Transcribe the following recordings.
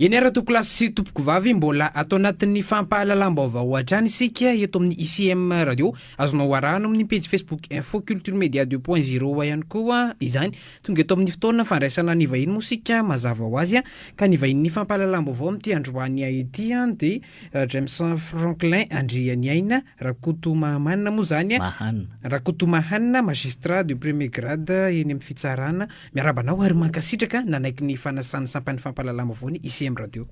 Eny ary tompokolahy sy tompokovavy, mbola ato anatin'ny fampahalalam-baovao hatrany isika eto amin'ny ICM Radio. Azonao arahana amin'ny pejy Facebook Info Culture Media deux point zéro ihany koa izany. Tonga eto amin'ny fotoana fandraisana ny vahiny moa isika mazava ho azy ka ny vahinin'ny fampahalalam-baovao amin'ity androany ity dia James Franklin Andrianiaina Rakotomahamanina moa izany. Mahanina. Rakotomahanina, magistrat de premier grade eny amin'ny fitsarana. Miarahaba anao ary mankasitraka nanaiky ny fanasan'ny sampan'ny fampahalalam-baovao ny ICM Radio.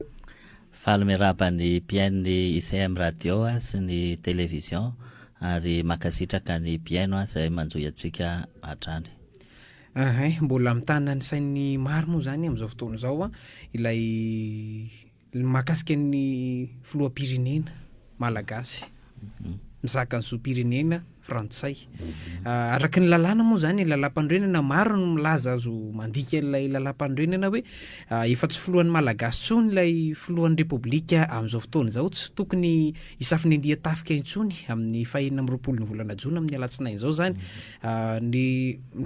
Faly miarahaba ny mpihaino ny ICM Radio sy ny Télévision ary mankasitraka ny mpihaino izay manjohy antsika hatrany. Ahay, mbola mitana ny sain'ny maro moa izany amin'izao fotoana izao ilay mahakasika ny filoham-pirenena malagasy mizaka ny zom-pirenena frantsay. Araka ny lalàna moa izany, ny lalàmpanorenana, maro no milaza azo mandika ilay lalàmpanorenana hoe efa tsy filohan'ny Malagasy intsony ilay filohan'ny Repoblika amin'izao fotoana izao, tsy tokony hisafo ny andian-tafika intsony amin'ny fahenina amby roapolo ny volana jona amin'ny alatsinainy izao izany. Ny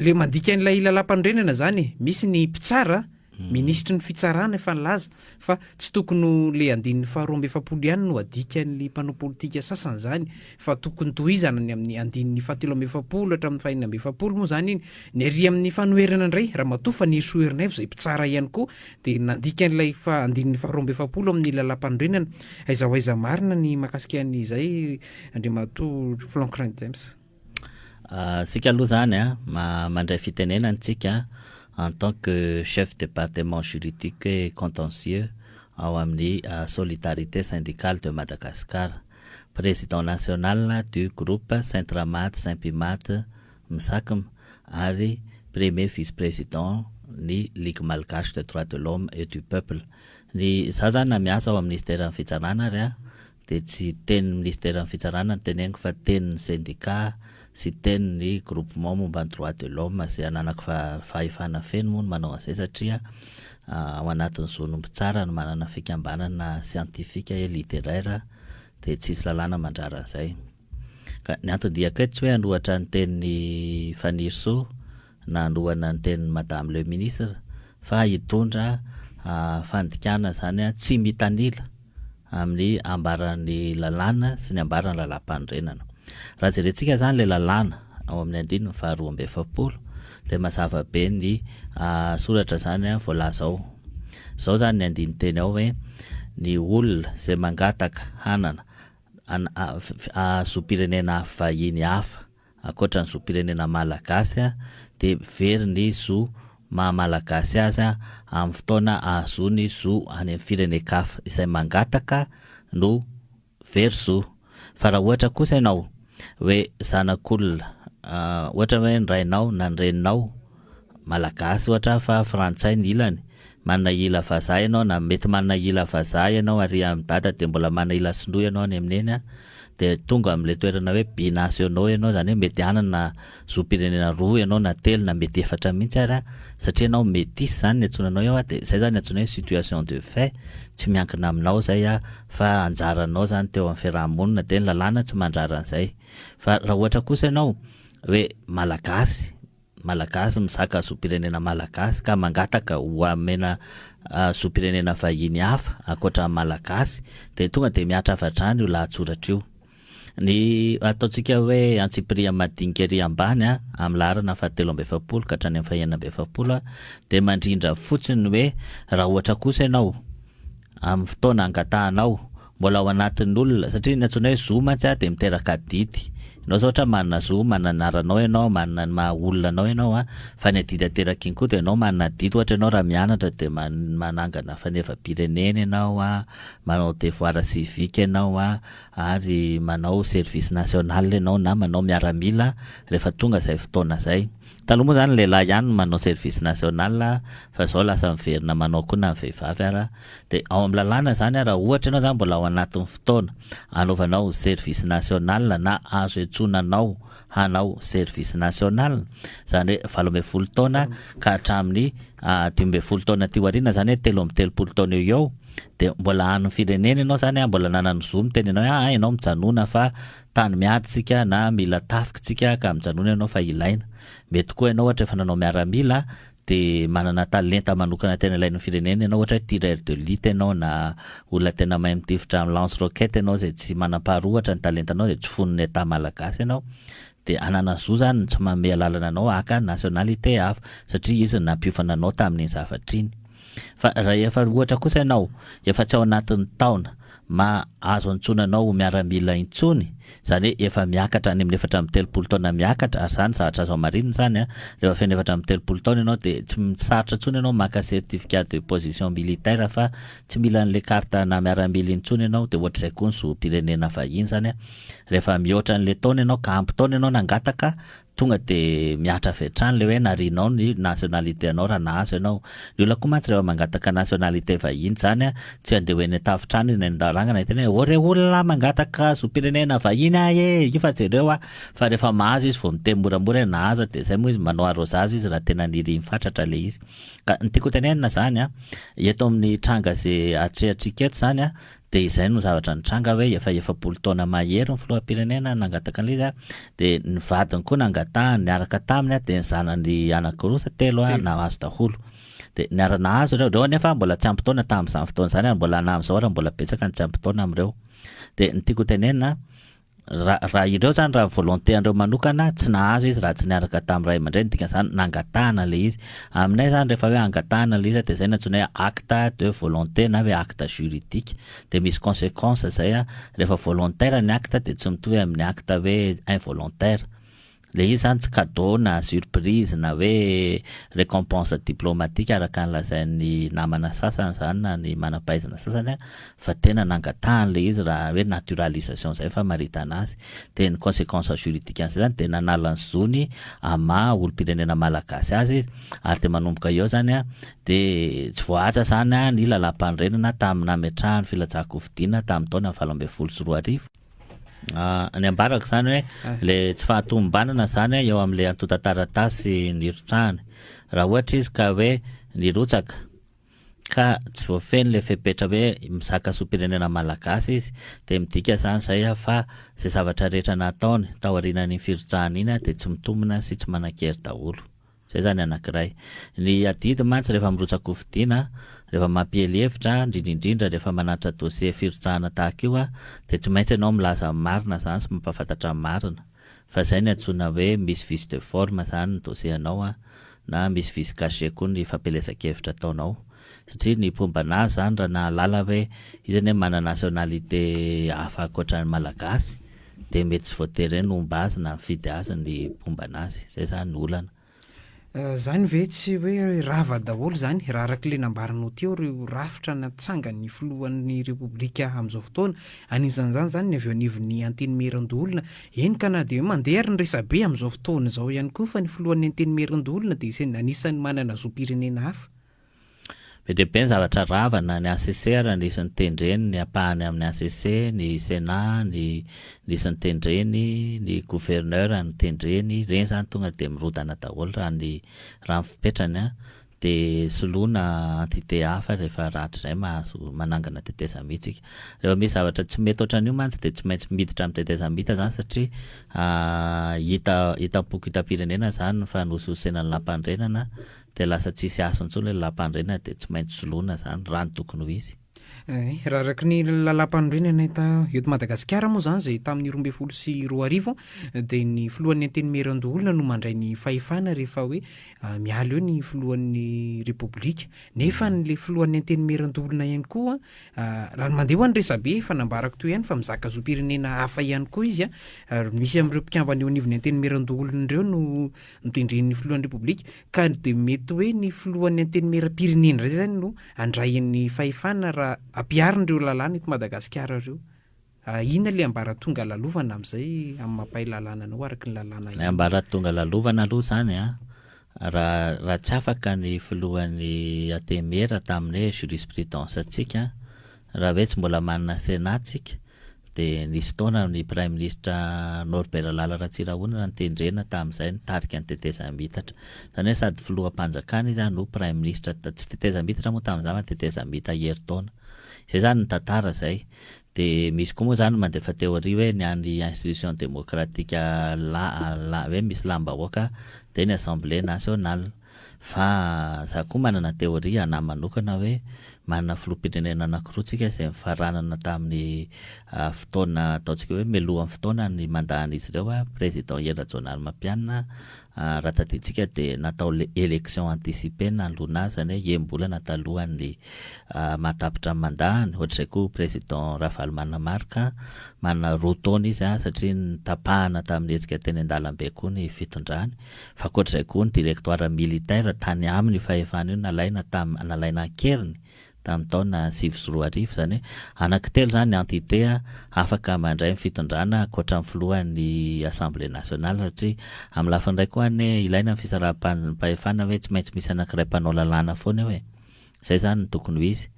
le mandika an'ilay lalàmpanorenana izany, misy ny mpitsara Minisitry ny fitsarana efa nilaza fa tsy tokony ho le andininy faha 42 ihany no adikan'ny mpanao politika sasany izany fa tokony tohizana ny amin'ny andininy faha 43 hatramin'ny faha 46 moa izany iny. Ny ary amin'ny fanoherana indray, Ramatoa Fanirisoa Ernaivo izay mpitsara ihany koa dia nandika an'ilay faha andininy faha 42 amin'ny lalàmpanorenana. Aiza ho aiza marina ny mahakasika an'izay Andriamatoa Flancrin James? Isika aloha zany a, mandray fitenenana isika en tant que chef département juridique et contentieux ao amin'ny Solidarité Syndicale de Madagascar, président national du groupe Saint-Ramad Saint-Pimat Msacm ary premier vice-président ny Ligue Malgache de droits de l'homme et du peuple. Ny za zany na miasa ao amin'ny ministeran'ny fitsarana ary a, dia tsy tenin'ny minisiteran'ny fitsarana no teneniko fa tenin'ny sendika sy tenin'ny groupement momba ny droit de l'homme izay ananako fahefana feno moa ny manao an'izay satria ao anatin'ny zon'ny mpitsara ny manana fikambanana scientifique et littéraire dia tsisy lalàna mandrara an'izay. Ka ny anton-diako eto tsy hoe hanohatra ny tenin'i Fanirisoa na hanohana ny tenin'i Madame le Ministre fa hitondra fandikana izany tsy mitanila amin'ny ambaran'ny lalàna sy ny ambaran'ny lalàmpanorenana. Raha jerentsika izany ilay lalàna ao amin'ny andininy faha 42 dia mazava be ny soratra izany voalaza ao. Izao izany ny andinin-teny ao hoe ny olona izay mangataka hanana zom-pirenena vahiny hafa Ankoatra ny zom-pirenena malagasy dia very ny zo maha malagasy azy amin'ny fotoana ahazoany zo any amin'ny firenen-kafa. Izay mangataka no very zo. Fa raha ohatra kosa ianao hoe zanak'olona, ohatra hoe ny rainao na ny reninao malagasy ohatra fa frantsay ny ilany, manana ila vazaha ianao na mety manana ila vazaha ianao ary amin'i dada dia mbola manana ila sinoa ianao any amin'i neny dia tonga amin'ilay toerana hoe binationaux ianao izany hoe mety hanana zom-pirenena roa ianao na telo na mety efatra mihitsy ary satria ianao metis izany ny antsoina anao eo dia izay izany antsoina hoe situation de fait tsy miankina aminao izay fa anjaranao izany teo amin'ny fiaraha-monina dia ny lalàna tsy mandrara an'izay fa raha ohatra kosa ianao hoe malagasy Malagasy mizaka zom-pirenena malagasy ka mangataka ho amena zom-pirenena vahiny hafa ankoatra ny malagasy dia tonga dia mihatra avy hatrany io lahatsoratra io. Ny ataontsika hoe antsipiriany madinika ery ambany amin'ny laharana fahatelo amby efapolo ka hatrany amin'ny fahenina amby efapolo dia mandrindra fotsiny ny hoe raha ohatra kosa ianao amin'ny fotoana angatahanao, mbola ao anatin'ny olona, satria ny antsoina hoe zo mantsy dia miteraka adidy, ianao zao ohatra manana zo, manana ny anaranao ianao, manana ny maha olona anao ianao an, fa ny adidy aterak'iny koa dia ianao manana adidy, ohatra ianao raha mianatra dia manangana fanevam-pirenena ianao an, manao devoir civique ianao an, ary manao service national ianao na manao miaramila rehefa tonga izay fotoana izay. Taloha moa zany lehilahy ihany no manao service national fa zao lasa miverina manao koa na ny vehivavy ara. Dia ao amin'ny lalàna zany raha ohatra ianao zany mbola ao anatin'ny fotoana anaovanao service national na azo iantsoana anao hanao service national, zany hoe 18 taona ka hatramin'ny 15 taona aty aoriana zany hoe 33 taona eo eo dia mbola an'ny firenena ianao zany mbola nanana zo miteny anao hoe aa ianao mijanona fa Tany miady tsika na mila tafika tsika ka mijanona ianao fa ilaina. Mety koa ianao ohatra efa nanao miaramila de manana talenta manokana tena ilain'ny firenena ianao, ohatra hoe tireur d'élite ianao na olona tena mahay mitifitra amin'ny lance roquette ianao zay tsy manam-paharoa ohatra ny talentanao, de tsy fonon'ny État malagasy ianao, de anana zo zany tsy manome alalana anao haka nationalité hafa satria izy no nampiofana anao tamin'iny zavatra iny. Fa raha efa ohatra kosa ianao efa tsy ao anatin'ny taona ma azo antsoina anao ho miaramila intsony, zany hoe efa miakatra any amin'ny 34 taona miakatra, ary zany zavatra azo amarinina zany a, rehefa feno 34 taona ianao de tsy sarotra intsony ianao maka certificat de position militaire fa tsy mila an'le carte na miaramila intsony ianao. De ohatr'izay koa ny zom-pirenena vahiny zany a, rehefa mihoatra an'le taona ianao ka ampy taona ianao nangataka, tonga de mihatra avy hatrany le hoe narinao ny nationalité anao raha nahazo ianao. Ny olona koa mantsy rehefa mangataka nationalité vahiny zany a, tsy andeha ho eny an-tafitrano izy na eny an-davarangana hiteny hoe: "Ô re olona, mangataka zom-pirenena vahiny aho e, io fa jereo aho." Fa rehefa mahazo izy vao miteny moramora hoe nahazo, de zay moa izy manao arrosage izy raha tena niriny fatratra le izy. Ka ny tiako hotenenina zany a, eto amin'ny tranga zay atrehantsika eto zany a, de izay no zavatra nitranga hoe efa 40 taona mahery ny filoham-pirenena nangataka an'ilay izy a, de ny vadiny koa nangatahany niaraka taminy a, de ny zanany anankiroa sa telo a nahazo daholo, de niara-nahazo ireo. Ireo anefa mbola tsy ampy taona tamin'izany fotoana izany ary mbola na amin'izao ary mbola betsaka ny tsy ampy taona amin'ireo. De ny tiako hotenenina, raha ireo zany, raha volonté andreo manokana, tsy nahazo izy raha tsy niaraka tamin'ny ray aman-dreny, dikan'izany nangatahana le izy. Aminay zany rehefa hoe angatahana le izy de zay no antsoina hoe acte de volonté na hoe acte juridique, de misy conséquence zay a. Rehefa volontaire ny acte de tsy mitovy amin'ny acte hoe involontaire le izy zany, tsy cadeau na surprise na hoe récompense diplomatique araka ny lazain'ny namana sasany zany na ny manam-pahaizana sasany a, fa tena nangatahany le izy raha hoe naturalisation zay famaritana azy. De ny conséquence juridique an'izay zany de nanala ny zony ama olom-pirenena malagasy azy izy, ary de manomboka eo zany a de tsy voahaja zany a ny lalàm-panorenana tamin'ny nametrahany filatsahan-kofidina tamin'ny taona 2018. Ny ambarako zany hoe le tsy fahatomombanana zany eo amin'le antontan-taratasy nirotsahany. Raha ohatra izy ka hoe nirotsaka ka tsy voafeno le fepetra hoe mizaka zom-pirenena malagasy izy, de midika zany zay a fa zay zavatra rehetra nataony taorianan'iny firotsahana iny a de tsy mitombina sy tsy manan-kery daholo. Zay zany anankiray. Ny adidy mantsy rehefa mirotsa-kofidina, rehefa mampiely hevitra, indrindra indrindra rehefa manatitra dossier firotsahana tahaka io a, de tsy maintsy ianao milaza ny marina zany sy mampahafantatra ny marina. Fa zay ny antsoina hoe misy vice de forme zany ny dossier anao a, na misy vice caché koa ny fampielezan-kevitra ataonao. Satria ny mpomba anazy zany raha nahalala hoe izy anie manana nationalité hafa ankoatra ny malagasy, de mety tsy voatery hoe nomba azy na mifidy azy ny mpomba anazy. Zay zany ny olana. Zany ve tsy hoe rava daholo zany raha araka ilay nambaranao teo ireo rafitra natsangan'ny filohan'ny Repoblika amin'izao fotoana, anisan'izany zany ny avy eo anivon'ny Antenimierandoholona, eny ka na dia hoe mandeha ary ny resabe amin'izao fotoana izao ihany koa fa ny filohan'ny Antenimierandoholona dia isan'ny anisan'ny manana zom-pirenena hafa. Be dia be ny zavatra rava na ny HCC ary nisy nitendreny ny ampahany amin'ny HCC, ny Sénat ny nisy nitendreny, ny gouverneur nitendreny, ireny zany tonga dia mirodana daholo raha ny raha ny fipetrany an, dia soloina entité hafa rehefa rahatrizay mahazo manangana tetezamita isika. Rehefa misy zavatra tsy mety ohatran'io mantsy dia tsy maintsy miditra amin'ny tetezamita zany satria hita hitam-poko hitam-pirenena zany ny fanosihosena ny lampanorenana. Dia lasa tsisy hasiny intsony ilay lalam-panorenana dia tsy maintsy soloina izany raha ny tokony ho izy. Eh, raha araka ny lalam-panorenana eto eto Madagasikara moa izany izay tamin'ny 2012 dia ny filohan'ny Antenimierandoholona no mandray ny fahefana rehefa hoe miala eo ny filohan'ny Repoblika. Nefa ny le filohan'ny Antenimierandoholona ihany koa, raha ny mandeha ho an'ny resabe efa nambarako teo ihany fa mizaka zom-pirenena hafa ihany koa izy, ary misy amin'ireo mpikambana eo anivon'ny Antenimierandoholona ireo no notendren'ny filohan'ny Repoblika, ka dia mety hoe ny filohan'ny Antenimierampirenena indray izany no handray ny fahefana raha ampiharina ireo lalàna eto Madagasikara ireo. Inona ilay ambaratonga lalovana amin'izay amin'ny maha mpahay lalàna anao araka ny lalàna Ny ambaratonga lalovana aloha izany an, raha raha tsy afaka ny filohan'ny Antenimiera tamin'ny hoe jurisprudence antsika, raha hoe tsy mbola manana Sénat tsika, Dia nisy fotoana ny Praiminisitra Norbert Lala Ratsirahonana notendrena tamin'izay nitarika ny tetezamiitatra. Izany hoe sady filoham-panjakana izy no Praiminisitra, tsy tetezamiitatra moa tamin'izany fa tetezamita herintaona. Izay izany ny tantara izay. Dia misy koa moa izany mandefa théorie hoe ny an'ny institution démocratique la, la, hoe misy lamim-bahoaka dia ny Assemblée nationale. Fa za koa manana théorie anahy manokana hoe manana filoham-pirenena anankiroa tsika izay nifaranana tamin'ny fotoana ataontsika hoe mialohan'ny fotoana ny mandat-n'izy ireo, président Hery Rajaonarimampianina. Raha tadidintsika dia natao élection anticipée nanoloana azy, izany hoe enim-bolana talohan'ny mahatapitra ny mandat-ny. Ohatr'izay koa président Ravalomanana Marc, manana 2 taona izy satria notapahana tamin'ny hetsika teny an-dalambe koa ny fitondrany. Fa ankoatr'izay koa ny directoire militaire tany aminy io fahefana io nalaina tam nalaina an-keriny tamin'ny taona 2009, izany hoe anankitelo izany ny entité afaka mandray ny fitondrana ankoatra ny filohan'ny assemblée nationale, satria amin'ny lafiny iray koa anie ilaina ny fisaraham-pahefana hoe tsy maintsy misy anankiray mpanao lalàna foana eo e, izay izany no tokony ho izy.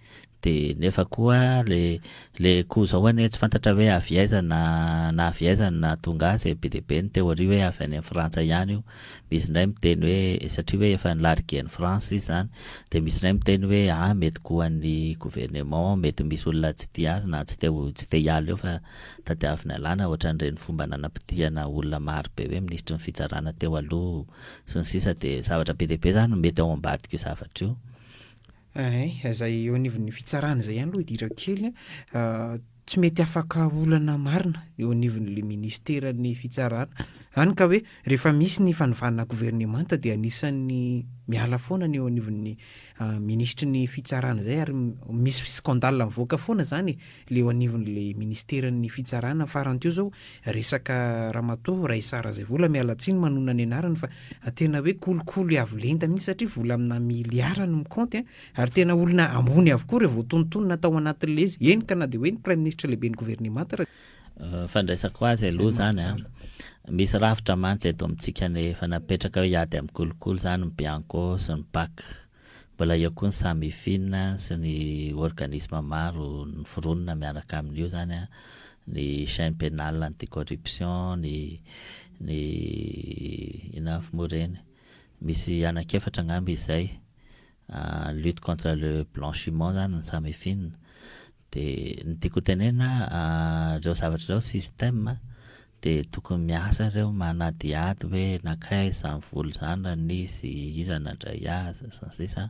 De nefa koa le le ko zao anie tsy fantatra hoe avy aiza na na avy aiza no nahatonga azy e, be dia be ny théorie hoe avy any Frantsa ihany io, misy indray miteny hoe satria hoe efa ni-larguer-n'i France izy zany, de misy indray miteny hoe ah mety koa an'ny gouvernement, mety misy olona tsy tia azy na tsy te ho tsy te hiala eo fa tadiaviny alana, ohatran'ireny fomba nanapitihana olona maro be hoe minisitry ny fitsarana teo aloha sy ny sisa, de zavatra be dia be zany no mety ao ambadik'io zavatra io. Eeh, izay eo anivon'ny fitsarana izay ihany aloha idirako kely an, tsy mety afaka olana marina eo anivon'ilay ministeran'ny fitsarana, hany ka hoe rehefa misy ny fanovana governemanta dia anisan'ny miala foana ny eo anivon'ny minisitry ny fitsarana izay ary misy scandale mivoaka foana izany e, ilay eo anivon'ilay ministeran'ny fitsarana, farany teo izao resaka ramatoa Raissa Razaivola, miala tsiny manonona ny anarany fa tena hoe kolikoly avo lenta mihitsy satria vola amina miliara no mikaonty an, ary tena olona ambony avokoa ireo voatonontonona tao anatin'ilay izy, eny ka na dia hoe ny praiminisitra lehiben'ny governemanta raha. Fandraisako azy aloha izany an, misy rafitra mantsy eto amintsika ny efa napetraka hoe hiady amin'ny kolikoly izany ny Bianco sy ny Pac, Mbola eo koa ny Samifin sy ny organisme maro noforonina miaraka amin'io izany an, ny chaine pénale anti-corruption, ny ny inona avy moa ireny, misy anankiefatra angamba izy izay, lutte contre le blanchiment izany ny Samifin. Dia ny tiako ho tenenina, ireo zavatra ireo système dia tokony miasa ireo manadihady hoe nankaiza izany vola izany raha nisy, iza nandray azy, sy ny sisa.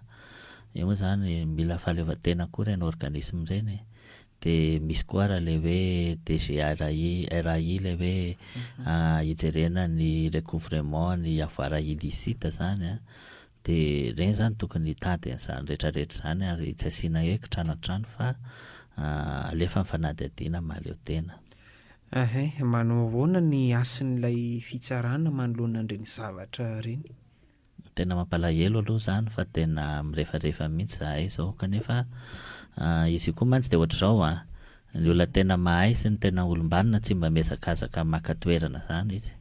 Io moa izany mila fahaleovantena koa ireny organisme ireny e. Dia misy koa ara ilay hoe DGRI, RAI ilay hoe hijerena ny recouvrement ny avoir illicite izany an. Dia ireny izany tokony hitady an'izany rehetra rehetra izany ary tsy asiana hoe kitranatrano fa alefa ny fanadihadiana mahaleo tena. Ehe, manao ahoana ny hasin'ilay fitsarana manoloana an'ireny zavatra ireny? Tena mampalahelo aloha izany fa tena mirefarefa mihitsy izahay izao kanefa izy io koa mantsy dia ohatr'izao an, ny olona tena mahay sy ny tena olom-banona tsy mba mihazakazaka maka toerana izany izy.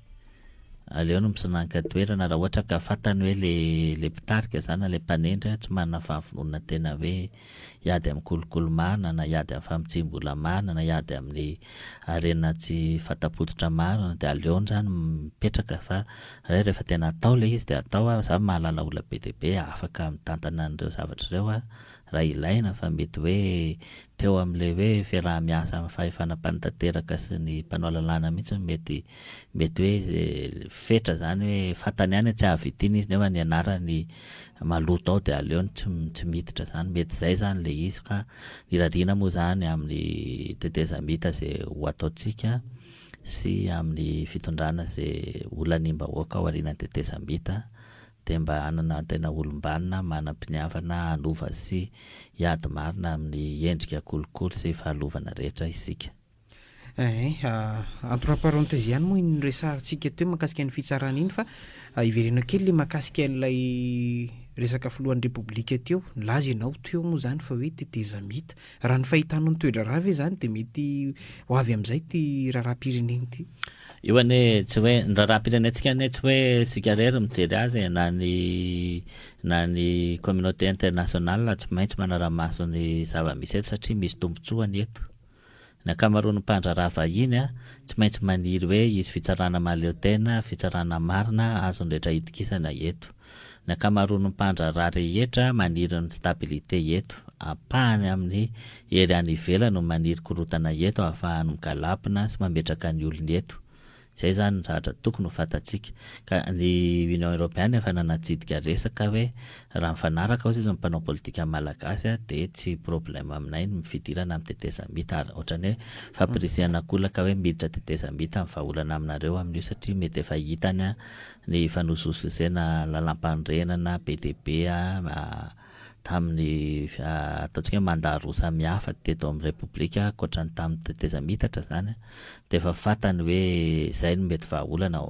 Aleony misonanka toerana raha ohatra ka fantany hoe le le mpitarika zany na le mpanendry tsy manana fahavononana tena hoe hiady amin'ny kolikoly marina na hiady amin'ny famotsiam-bola marina na hiady amin'ny harena tsy fanta-pototra marina dia aleony zany mipetraka fa re rehefa tena atao le izy dia atao a, za mahalala olona be dia be afaka mitantana an'ireo zavatra ireo a, raha ilaina fa mety hoe teo amin'ilay hoe fiaraha-miasa amin'ny fahefana mpanatanteraka sy ny mpanao lalàna mihitsy no mety mety hoe fetra izany hoe fantany ihany hoe tsy hahavita iny izy nefa ny anarany maloto ao dia aleony tsy tsy miditra izany, mety izay izany ilay izy ka irariana moa izany amin'ny tetezamita izay ho ataontsika sy amin'ny fitondrana izay ho laniam-bahoaka ao aorianan'ny tetezamita dia mba hanana tena olom-banona manam-piniavana hanova sy hiady marina amin'ny endrika kolikoly sy fahalovana rehetra isika. Eeh, entre parenthèse ihany moa iny noresahantsika teo mahakasika ny fitsarana iny fa hiverena kely ilay mahakasika an'ilay resaka filohan'ny repoblika teo, nilaza ianao teo moa izany fa hoe tetezamita. Raha ny fahitanao ny toe-draharaha ve izany dia mety ho avy amin'izay ity raharaham-pirenena ity? Io anie tsy hoe, ny raharaham-pirenentsika anie tsy hoe isika irery mijery azy e, na ny na ny communauté internationale tsy maintsy manara-maso ny zava-misy eto satria misy tombotsoany eto. Ny ankamaroan'ny mpandraharaha vahiny tsy maintsy maniry hoe hisy fitsarana mahaleo tena, fitsarana marina azon'ny rehetra itokisana eto. Ny ankamaroan'ny mpandraharaha rehetra maniry ny stabilité eto. Ampahany amin'ny hery any ivelany no maniry korontana eto ahafahany migalabona sy mametraka ny olony eto. Izay izany ny zavatra tokony ho fantatsika. Ka ny Union Europeenne efa nanatsidika resaka hoe raha mifanaraka hozy izy ny mpanao politika malagasy dia tsy problème aminay ny fidirana amin'ny tetezamita ary ohatran'ny hoe fampirisihana ankolaka hoe miditra tetezamita ny vahaolana aminareo amin'io satria mety efa hitany ny fanosihosena lalampanorenana be dia be tamin'ny ataontsika hoe mandat roa samihafa teto amin'ny Repoblika ankoatra ny tamin'ny tetezamitatra izany dia efa fantany hoe izay no mety vahaolana.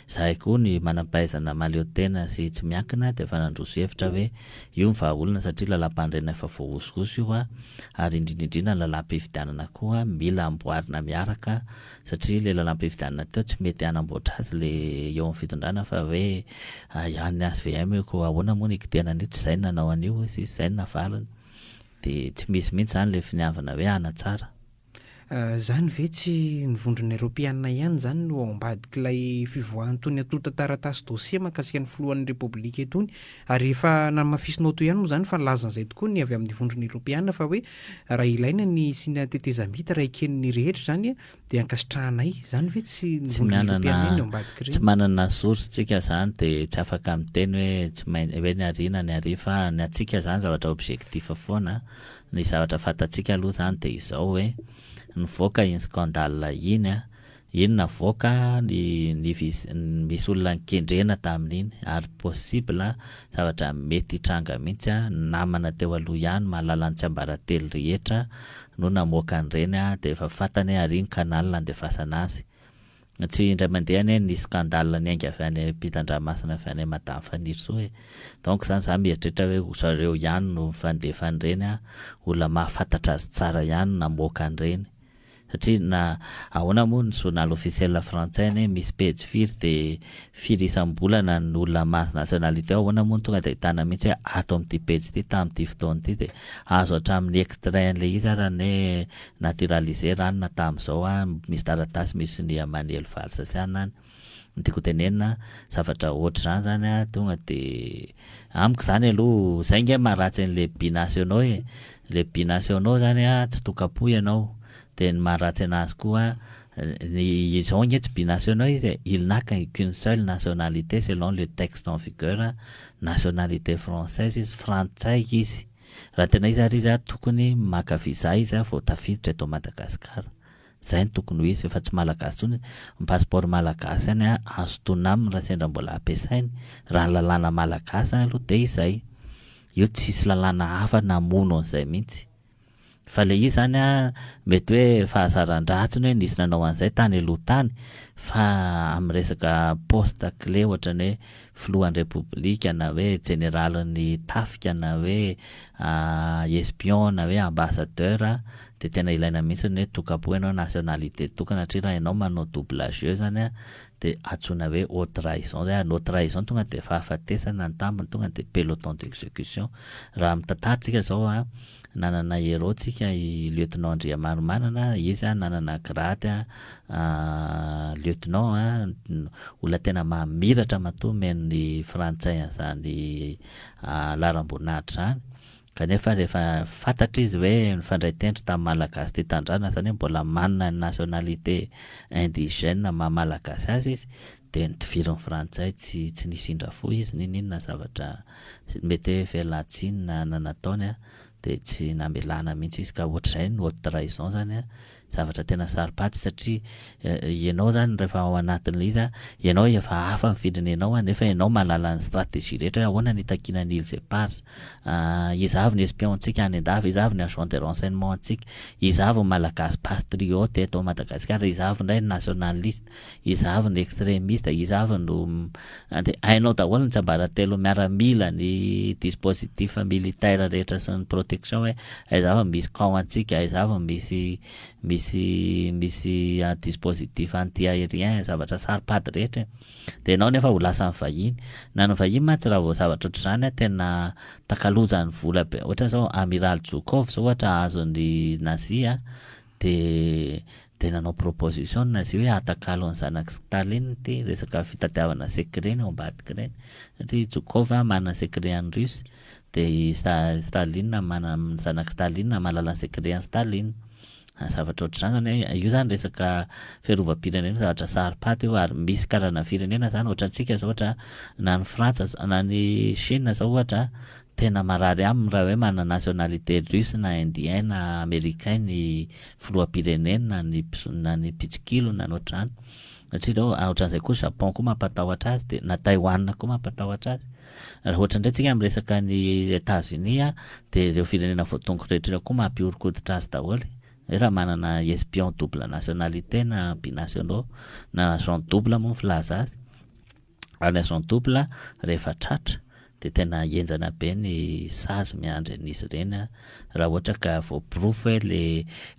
Izahay koa ny manam-pahaizana mahaleo tena sy tsy miankina dia efa nandroso hevitra hoe io ny vahaolana satria lalàmpanorenana efa voahosihosy io ary indrindra indrindra ny lalàm-pifidianana koa mila amboarina miaraka Satria le lalam-pifidianana teo tsy mety hanamboatra azy le eo amin'ny fitondrana fa hoe an'ny HVM io ko ahoana moa ny hikitihana an'io, tsy izay no nanao an'io hoy izy, izay no navaliny. Dia tsy misy mihitsy izany le finiavana hoe hanatsara. Zany ve tsy ny vondrona eropeanina ihany zany no ao ambadik'ilay fivoahan'itony antontan-taratasy dossier mahakasika ny filohan'ny repoblika itony? Ary efa namafisinao teo ihany moa zany fa nilaza an'izay tokoa ny avy amin'ny vondrona eropeana fa hoe Raha ilaina ny hisiana tetezamita, raha eken'ny rehetra izany dia ankasitrahanay. Izany ve tsy ny Tsy vondrona manana eoropeana iny ao ambadik'ireny? tsy manana source tsika zany de tsy afaka miteny hoe tsy main hoe ny ary na ny ary fa ny antsika zany zavatra objectif foana, ny zavatra fantatsika aloha zany de izao hoe nivoaka iny scandale iny an, Iny navoaka ny ny vis misy olona nikendrena tamin'iny ary possible zavatra mety hitranga mihitsy ny namana teo aloha ihany mahalala ny tsiambaratelo rehetra no namoaka an'ireny dia efa fantany hoe ary ny canal andefasana azy. Tsy indray mandeha anie nisy scandale niainga avy any ampitan-dranomasina avy any Madame Fanirisoa e. Donc zany za mieritreritra hoe zareo ihany no mifandefa an'ireny olona mahafantatra azy tsara ihany no namoaka an'ireny. Satria na ahoana moa ny journal officiel frantsay anie misy pejy firy de firy isam-bolana ny olona mahazo nationalité ao, ahoana moa no tonga de ahitana mihitsy hoe ato amin'ity pejy ity tamin'ity fotoana ity de azo hatramin'ny extrait an'ilay izy ara ny hoe naturalisé ranona tamin'izao an, misy taratasy misy sonia Manelo Valls sy anona any. Ny tiako hotenenina, zavatra ohatr'izany zany an, tonga de amiko zany aloha, zay nge maharatsy an'le binationaux e, le binationaux zany an tsy tokam-po ianao, de ny maharatsy anazy koa ny izao nge tsy binationaux izy e, il n'a qu'une seule nationalité selon le texte en vigueur, nationalité française izy, frantsay izy, raha tena izy ary izy an tokony maka visa izy an vao tafiditra eto Madagascar. Zay no tokony ho izy fa efa tsy malagasy intsony, ny passeport malagasy any azo tonina aminy raha sendra mbola ampiasainy, raha ny lalàna malagasy zany aloha dia izay, io tsisy lalàna hafa namono an'izay mihitsy, fa le izy zany an mety hoe fahazaran-dratsiny hoe nisy nanao an'izay tany aloha tany fa amin'ny resaka poste clé ohatran'ny hoe filohan'ny repoblika na hoe jeneralin'ny tafika na hoe espion na hoe ambassadeur dia tena ilaina mihitsy ny hoe tokam-po ianao nationalité tokana satria raha ianao manao double jeu zany an dia antsoina hoe haute trahison zay ary ny haute trahison tonga dia fahafatesana ny tambiny tonga dia peloton d'execution raha mitantara tsika zao an nanana héros tsika i lieutenant Andriamaromanana izy an nanana grade an lieutenant an olona tena mamiratra matoa omen'ny frantsay an'izany laharam-boninahitra izany Kanefa rehefa fantatra izy hoe nifandray tendro tamin'ny Malagasy tia tanindrazana, izany hoe mbola manana ny nationalité indigène maha Malagasy azy izy, dia notifirin'ny Frantsay tsy tsy nisy indra fo izy n'inon'inona zavatra mety hoe fialan-tsiny na na nataony dia tsy namelana mihitsy izy ka ohatr'izay ny haute trahison izany an, Zavatra tena saro-pady satria ianao zany rehefa ao anatin'ilay izy ianao efa hafa ny firenenao nefa ianao mahalala ny stratégie rehetra hoe ahoana ny hitakiana ny îles éparses, iza avy ny espion-tsika any an-dafy, iza avy ny agent de renseignement-tsika, iza avy ny malagasy patriote eto Madagasikara, iza avy indray ny nationaliste, iza avy ny extremiste, iza avy no dia hainao daholo ny tsiambaratelo miaramila, ny dispositif militaire rehetra sy ny protection hoe aiza avy misy camp antsika, aiza avy misy misy misy dispositif anti aérien, zavatra saropady rehetra e. Dia ianao nefa ho lasan'ny vahiny. Na ny vahiny mantsy raha vao zavatra ohatr'izany tena takalozany vola be, ohatra zao Amiral Zhukov zao ohatra azon'ny Nazi dia Dia nanao proposition ny Nazi hoe atakalo ny zanak'i Staline ity resaka fitadiavana secret ny ao ambadika ireny. Satria i Zhukov manana secret an'ny Russe, dia i Staline manana, ny zanak'i Staline mahalala ny secret an'i Staline. Zavatra ohatr'izany zany hoe io zany resaka fiarovam-pirenena zavatra saro-pady io ary misy karazana firenena zany ohatrantsika zao ohatra na ny Frantsa na ny Chine zao ohatra tena marary aminy raha hoe manana nationalité russe na indien na américain ny filoham-pirenena na ny na ny mpitsikilo na ny ohatr'izany satria reo ohatran'izay koa Japon koa mampatahotra azy de na Taïwan koa mampatahotra azy. Raha ohatra indray tsika miresaka ny Etats-Unis de ireo firenena voatongo rehetra ireo koa mampihoron-koditra azy daholo. Hoe raha manana espion double nationalité na binationaux na agent double moa ny filaza azy. Ary ny agent double rehefa tratra de tena henjana be ny sazy miandry an'izy ireny raha ohatra ka voaporofo hoe le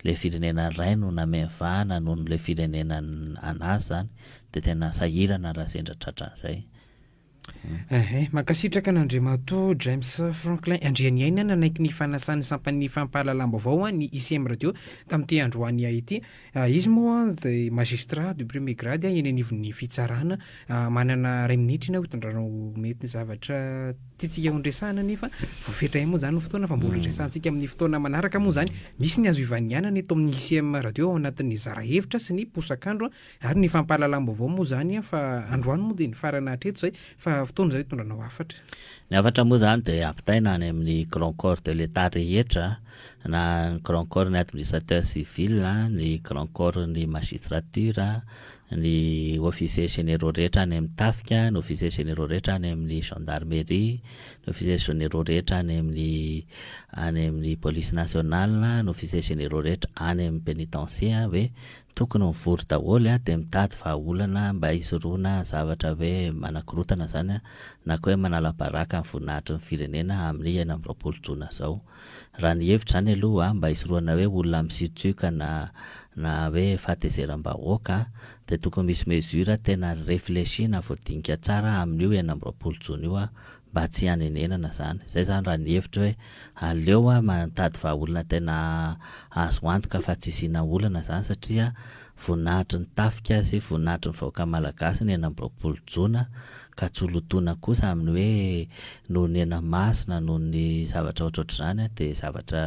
le firenena iray no nameno vahana noho le firenena anazy zany de tena sahirana raha sendra tratran'izay. Ehe, mankasitraka an'Andriamatoa James Franklin Andrianiaina nanaiky ny fanasan'ny sampan'ny fampahalalam-baovao ny ICM Radio tamin'ity androany ity. Izy moa dia magistrat du premier grade eny anivon'ny fitsarana. Manana iray minitra ianao hitondranao mety ny zavatra tiantsika hondresahana nefa voafetra ihany moa izany ny fotoana fa mbola horesahantsika amin'ny fotoana manaraka moa izany. Misy ny azo ivanianana eto amin'ny ICM Radio ao anatin'ny zara hevitra sy ny posakandro. Ary ny fampahalalam-baovao moa izany an, fa androany moa dia nifarana hatreto izay, fa fotoana izao hitondranao hafatra. Ny hafatra moa izany dia ampitaina any amin'ny grand corps de l'Etat rehetra, na ny grand corps ny administrateur civil, ny grand corps ny magistrature, ny officiers généraux rehetra any amin'ny tafika, ny officiers généraux rehetra any amin'ny gendarmerie, ny officiers généraux rehetra any amin'ny any amin'ny police nationale, ny officiers généraux rehetra any amin'ny pénitencier hoe Tokony mivory daholo dia mitady vahaolana mba hisorohana zavatra hoe manakorotana zany na koa hoe manala baraka ny voninahitry ny firenena amin'ny 26 jona zao. Raha ny hevitro zany aloha mba hisorohana hoe olona misiotsioka na na hoe fahatezeram-bahoaka dia tokony misy mesure tena reflechie na voadinika tsara amin'io 26 jona io mba tsy hanenenana zany. Zay zany raha ny hevitro hoe aleo aho mitady vahaolana tena azo antoka fa tsy hisiana olana zany satria voninahitry ny tafika sy voninahitry ny vahoaka malagasy ny 26 jona ka tsy ho lotoina kosa amin'ny hoe noho ny henamaso na noho ny zavatra ohatrohatr'izany dia zavatra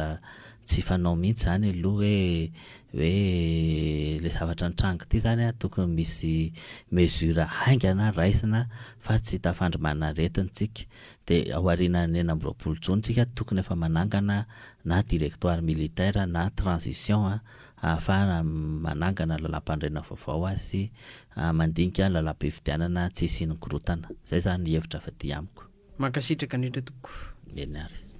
tsy fanao mihitsy zany aloha hoe hoe le zavatra nitranga ity zany a tokony misy mesure haingana raisina fa tsy tafandry man'aretina tsika de ao aorianan'ny 26 jona tsika tokony efa manangana na directoire militaire na transition a ahafahana manangana lalam-pandriana vaovao a sy mandinika lalam-pifidianana tsy hisian'ny korontana zay zany ny hevitra avy aty amiko. Mankasitraka indrindra tompoko. Eny ary.